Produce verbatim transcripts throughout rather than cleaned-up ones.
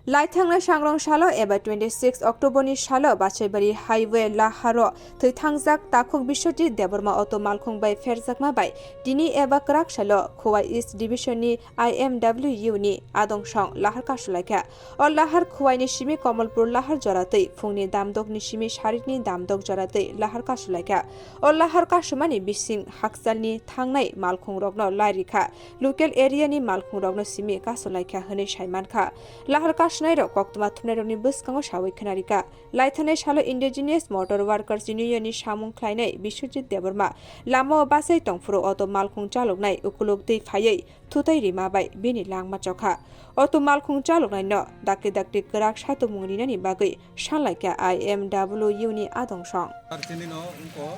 Laithangnai sangrong salo eba twenty six October ni salo Bachaibari Highway laharo thwithangjak takhuk Biswajit Debbarma auto malkhung bai pherjakma bai tini eba kwrak salo Khowai East Division ni I M W U ni adong song lahar kasulaikha. O lahar Khowai ni simi Komolpur lahar joratwi phungni damdok ni simi sarikni damdok joratwi lahar kasulaikha. O lahar kasumani bising hakchalni thangnai malkhungrokno lairikha, local area ni malkhungrokno simi kasulaikha hwnwi saimankha. Lahar kasunairok koktwma thumnairokni bwskango sawi khwnarikha. Laithanai salo Indigenous Motor Workers Union ni samung khlainai Biswajit Debbarma lamao bachai tongphuru auto malkhung chaloknai ukuluk twi phaiwi thutai rima bai bini langma chokha. Auto malkhung chaloknaino dakti dakti kwrak satumung rinani bagwi sanlaikha I M W U ni adong song. Ar chini no wngkha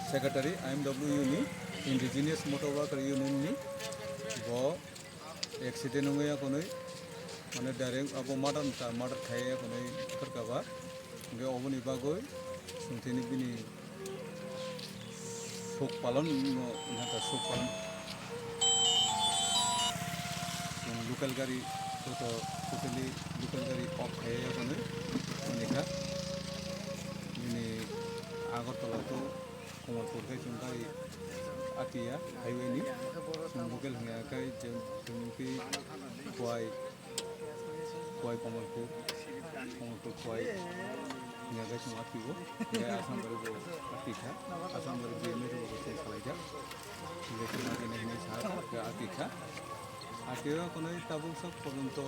secretary I M W U ni, Indigenous Motor Worker Union ni. Bo accident wngwi ya konwi, mane direct abo murder ta, murder khai ya konwi thwrkha ba. Hwnkhe oboni bagwi chwng tini bini Suk palon no, nata suk palon. Chwng local gari, joto totally local gari off khai ya phano, hwnwi kha. Nini Agartala to Kamalpur khai chwng gari atiya highway ni. Chwng local hwnya khai je, chwng twi Khowai Khowai Kamalpur, Kamalpur Khowai, hwnwi khe chwng atio, hwnkhe Asambari bo atikha, Asambari B M S bo chwng salaijak, hwnkhe chwng atini hinwi sa khe atikha. Atio konwi tabuk sak porjonto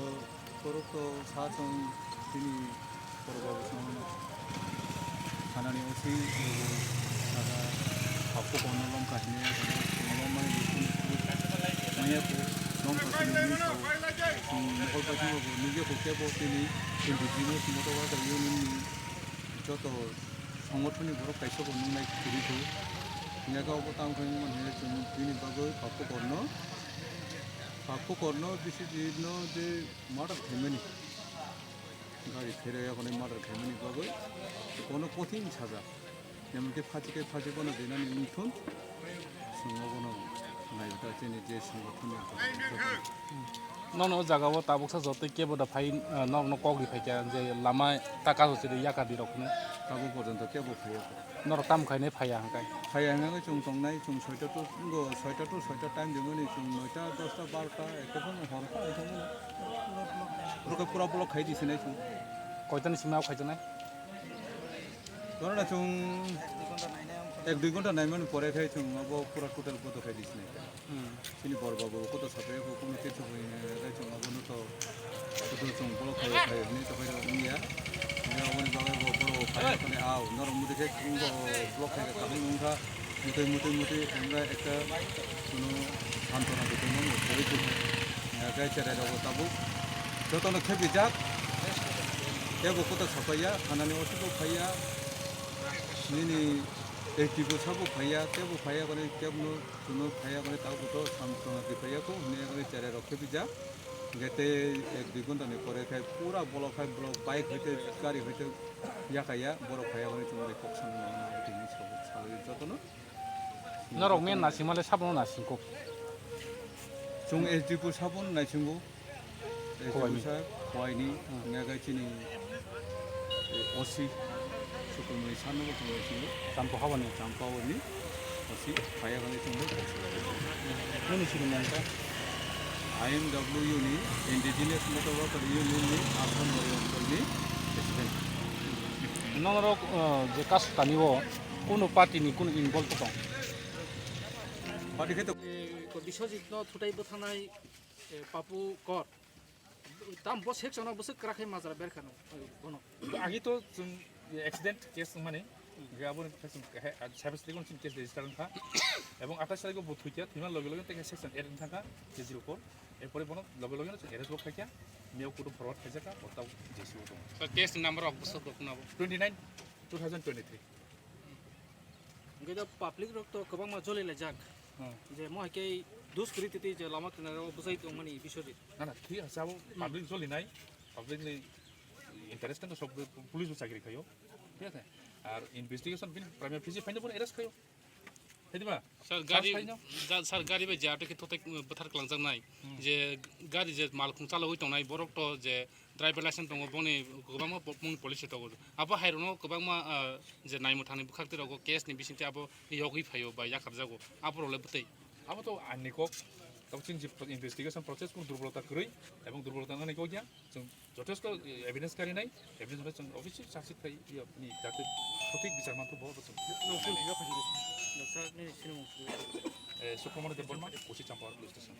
borok to sa chwng tini Borok rok chwng thanani O C rok saka, hakku kono lom kahini kono lom mani manya ko lom kahini ni sao, chwng mokol paithak rok nugya ko kebo tini Indigenous Motor Worker Union ni joto songothon ni borok kaisa bo nungnai kwrwi ko. Yaga obo tamo khe wngmani chwng bini bagwi hakku korno, hakku korno bisi di no je murder khaimani. Gari pherwi yakhwni murder khaimani bagwi bono kothin saja. Jemon khe phachi khe phachi bono dinani wngthun, chwng bono naiwi ta chini je songothon ni. Nono o jaga o tabuksa jotoi kebo da phai, eh, norokno kok ri phaikha je lama ta kaso chiri yaka di rok hwnwi. Tabuk porjonto kebo phaiya. Norok tamo khainai phaiya hwnkhe? Phaiya hwnkhe chwng tongnai, chwng soita to, wngkha soita to soita time rimani, chwng noita, dosta, barota, ekta phano hor phano thangmani. Pura, pura block khai di sinai chwng. Koitani simi o khaijaknai? Dhoro na chwng ek dui ghonta naimani pore khai chwng abo pura total bodo khai di sinai. Hmm. Chini bor babu koto sapai ko kono kecho hoi, eh, chwng abono to, koto chwng block khai khai hwnwi to khai wngya. Hwnwi aboni bagwi bo borok khai kane au, norok muti khe wngbo block khai khe kabung wngkha. Mutui mutui mutui wngkha ekta kuno santona dukungno mutui tu. Hwnwi khe cherai rok tabuk jotono khebijak. Tebo koto sapaiya, thanani O C bo phaiya. Nini S D bo sabo phaiya, tebo phaiya kane tebno Chwngno phaiya kore tabuk to samsung ati phaiya ko hwnwi kore cherai rok khebijak. Hwnkhe tei ek dui ghonta ni pore khai pura bolok khai bolok bike hoite gari hoite yakaya borok phaiya kore chwng bai kok samung nang nang tini sabo salai jotono. Norok men nasing male sabono nasing kok. Chwng S D po sabono naisingo. Khowai ni. Khowai ni, hmm, hwnga khe chini, eh, O C, Sukumri Sanno bo tongwi singo. Champa habani. Champa habani O C, phaiya khe chwng bai kok salai. Nini sini mangkha? I M W U ni, Indigenous Motor Worker Union ni, Assam Bari Anchol ni president. Norok, eh, je kasukani o, kunu party ni kunu involve tong? Party khe to. Eh, ko Biswajit no thutai bwthangnai. Eh, Papu Kor. Tam bo section o bwswk kwrak khe majra berkha no, bono. Agi to chwng accident case wngmani, hwnkhe aboni khe chwng he, saibis tarik o chwng case register wngkha. Ebong athais tarik o bo thwikha, thwima loge loge tei section eight wngkha K G four. Erpore bono loge loge no chwng arrest bo khaikha, miyao court o forward khaijakha, o tamo J C o tongo. So case ni number rok bwswk rok nabo? Twenty nine, two thousand twenty three. Hwnkhe da public rok to kwbangma joli laijak. Hmm. Je mo hai khe duskrititi je lama kinaro bwsai tongmani Biswajit. Na, na, thik ase, abo public joli nai, public ni interest no sob police bo chakri khaio, thik ase? Ar investigation bini primary physik phaino bono arrest khaio. Thik ba? Sir, gari, sir, gari bai je ato khe thotai bwthar kwlangjak nai, hmm, je gari je malkhung chalogwi tongnai borok to je tribal license tongo, boni kwbangma po-, boni policy tongo. Abo hai rokno kwbangma, ah, je naimwthangni bwkhak twi rogo case ni bisingtwi abo yogwi phaio ba yakarjago, abo rok le bwtwi. Abo to aini kok, tamo chini je investigation process kunu durbolota kwrwi, ebong durbolota nani kok ya, chwng jothesto evidence kari nai, evidence hwnwi chwng obviously charge sheet khai ya ni jate sothik bichar manthok bo chwng. Nung sini sini mung sini. Eh, Sukumar Debbarma, Usi Champawar Police Station.